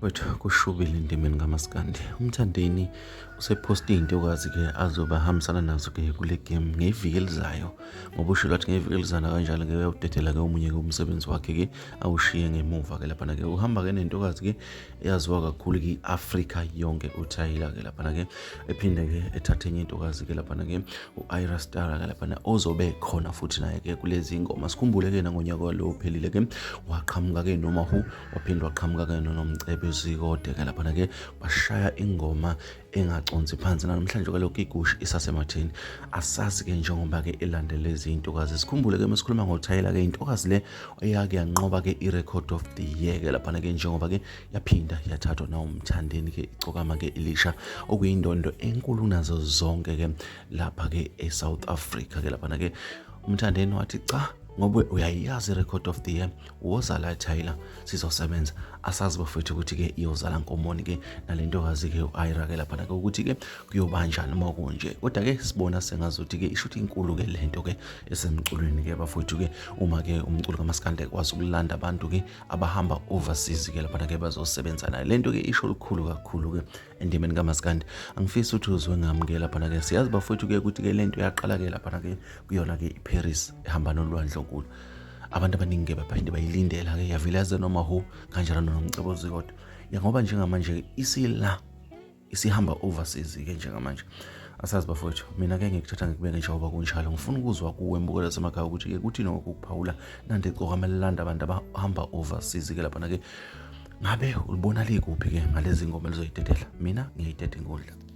Wethu kushubile endimeni kaMaskandi. UMthandeni usephoste iy'ntokazi-ke azobe ahambisana nazo-ke kule game ngeviki elizayo ngoba ushilo wathi ngeviki elizayo nakanjalo-ke uyawudedela-ke omunye-ke umsebenzi wakhe-ke awushiye ngemuva-ke laphana-ke. Uhamba-ke nentokazi-ke eyaziwa kakhulu-ke i-Afrika yonke uThayila-ke laphana-ke, ephinde-ke ethathe enye intokazi-ke laphana-ke u-Ayra Starr-ke laphana ozobe khona futhi naye-ke kulezi ngoma. Sikhumbule-ke nangonyaka lo ophelile-ke waqhamuka-ke noMahu waphinde waqhamuka-ke noNomcebo Zikode-ke laphana-ke bashaya ingoma engaconsi phansi. Namhlanje kalokhu igushi isasematheni, asazi-ke njengoba-ke elandele izintokazi. Sikhumbule-ke uma sikhuluma ngoThayela-ke intokazi le eyake yanqoba-ke i-record of the year-ke laphana-ke njengoba-ke yaphinda yathathwa nawuMthandeni-ke igcokama-ke elisha okuyindondo enkulu nazo zonke-ke lapha-ke e-South Africa-ke laphana-ke. UMthandeni wathi cha, ngoba uyayazi i-record of the year, woza la Tyler sizosebenza. Asazi bafethu ukuthi-ke iyozala nkomoni-ke nale ntokazi-ke u-Ayra-ke laphana-ke ukuthi-ke kuyobanjani uma kunje, kodwa-ke sibona sengazuthi-ke isho ukuthi inkulu-ke le nto-ke esemculweni-ke bafowethu-ke, uma-ke umculo kaMaskandi ekwazi ukulanda abantu-ke abahamba overseas-ke laphana-ke bazosebenza naye. Le nto-ke isho lukhulu kakhulu-ke endimeni kaMaskandi. Angifisi ukuthi uzwe ngami-ke laphana-ke. Siyazi bafowethu-ke ukuthi-ke le nto yaqala-ke laphana-ke kuyona-ke iParis ehamba nolwandle onkulu. Abantu abaningi-ke baphinde bayilindela-ke yavele yaze noma hu kanjalo noNomcebo Zikode, ngoba njengamanje isila isihamba overseas-ke njengamanje. Asazi bafowethu, mina-ke ngikuthatha ngikubeke njengoba kunjalo. Ngifuna ukuzwa kuwe mbukelo semakhaya ukuthi-ke kuthini ngokuphawula nandi igcokama lilanda abantu abahamba overseas-ke laphana-ke, ngabe ulibona likuphi-ke ngalezi ngoma elizoyidedela? Mina ngiyayideda inkundla.